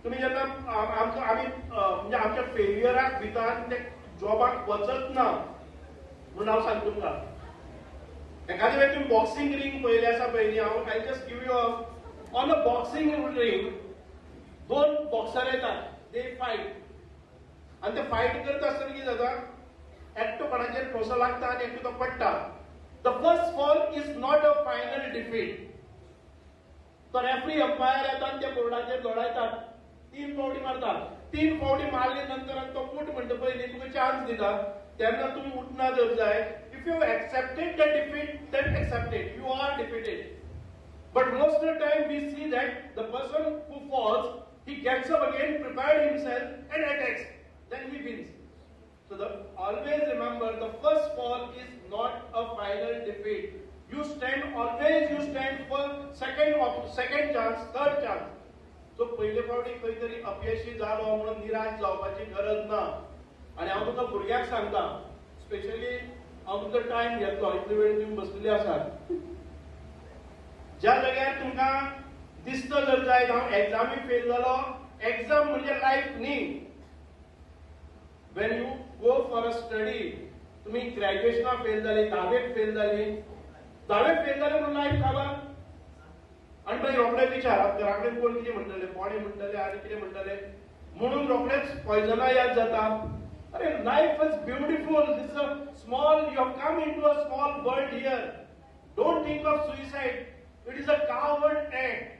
तुमी जेन्ना आमकां आमी म्हणजे आमच्या फेलियराक भितर ते जॉबाक वचत ना म्हणून हांव सांगता तुमकां. एखादे वेळ तुमी बॉक्सिंग रिंग पळयले आसा पळय न्ही, हांव I just give you on a boxing ring दोन बॉक्सर येतात, they fight. आनी ते फायट करता आसतना कितें जाता, एकटो कोणाचेर ठोसो लागता आनी एकटो तो पडटा. The first fall is not a final defeat. तो रेफ्री अंपायर येता आनी त्या बोर्डाचेर दोडायतात, 3 फावटी मारतात. 3 फावटी मारले नंतर आनी तो उठ म्हणटा पयलीं तुका चान्स दिता, तेन्ना तुमी उठना जर जाय. If you accepted the defeat then accepted, you are defeated. But most of the time we see that the person who falls, he gets up again, prepared himself and attacks, then he wins. So always remember, the first fall is not a final defeat. You stand always, you stand for second chance, third chance. So पयले फावटी खंय तरी अपयशी जालो म्हणून निराश जावपाची गरज ना. आनी हांव तुका भुरग्याक सांगता, स्पेशली हांव तुमचो टायम घेतलो, इतले वेळ तुमी बसलेले आसात. ज्या जाग्यार तुमकां दिसता जर जायत हांव एग्जामी फेल जालो, एग्जाम म्हणजे लायफ न्ही. When you go for a study, तुमी ग्रॅज्युएशनाक फेल जाली, धावेक फेल जाली, धावेक फेल जाले म्हणून लायफ काबार. आनी मागीर रोखडे विचार घरा कडेन कोण कितें म्हणटले, कोणे म्हणटले आनी कितें म्हणटले म्हणून रोखडेच पॉयजना याद जाता. अरे life is beautiful, this a small, you have come into a small world here. Don't think of suicide, it is a coward act.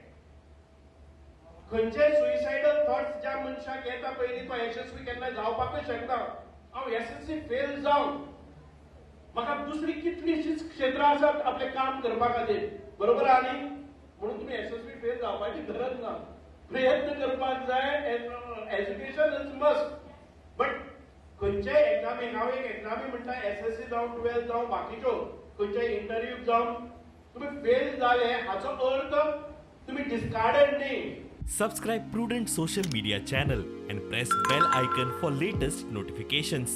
खंयचेय सुइसायडल थॉट्स ज्या मनशाक येता पयलीं तो यशस्वी केन्ना जावपाकूय शकना. हांव एसएससी फेल जावन म्हाका दुसरी कितलीशीच क्षेत्रां आसात आपलें काम करपा खातीर, बरोबर आहा न्ही? म्हणून तुमी एसएससी फेल जावपाची गरज ना, प्रयत्न करपाक जाय. एज्युकेशन is must, but खंयच्याय एग्जामीक, हांव एक एग्जामी म्हणटा, एसएससी जावं, 12 जावं, बाकीच्यो खंयच्याय इंटरव्यूक जावं, तुमी फेल जाले हाचो अर्थ तुमी डिस्कार्डेड न्ही. Subscribe Prudent Social Media channel and press bell icon for latest notifications.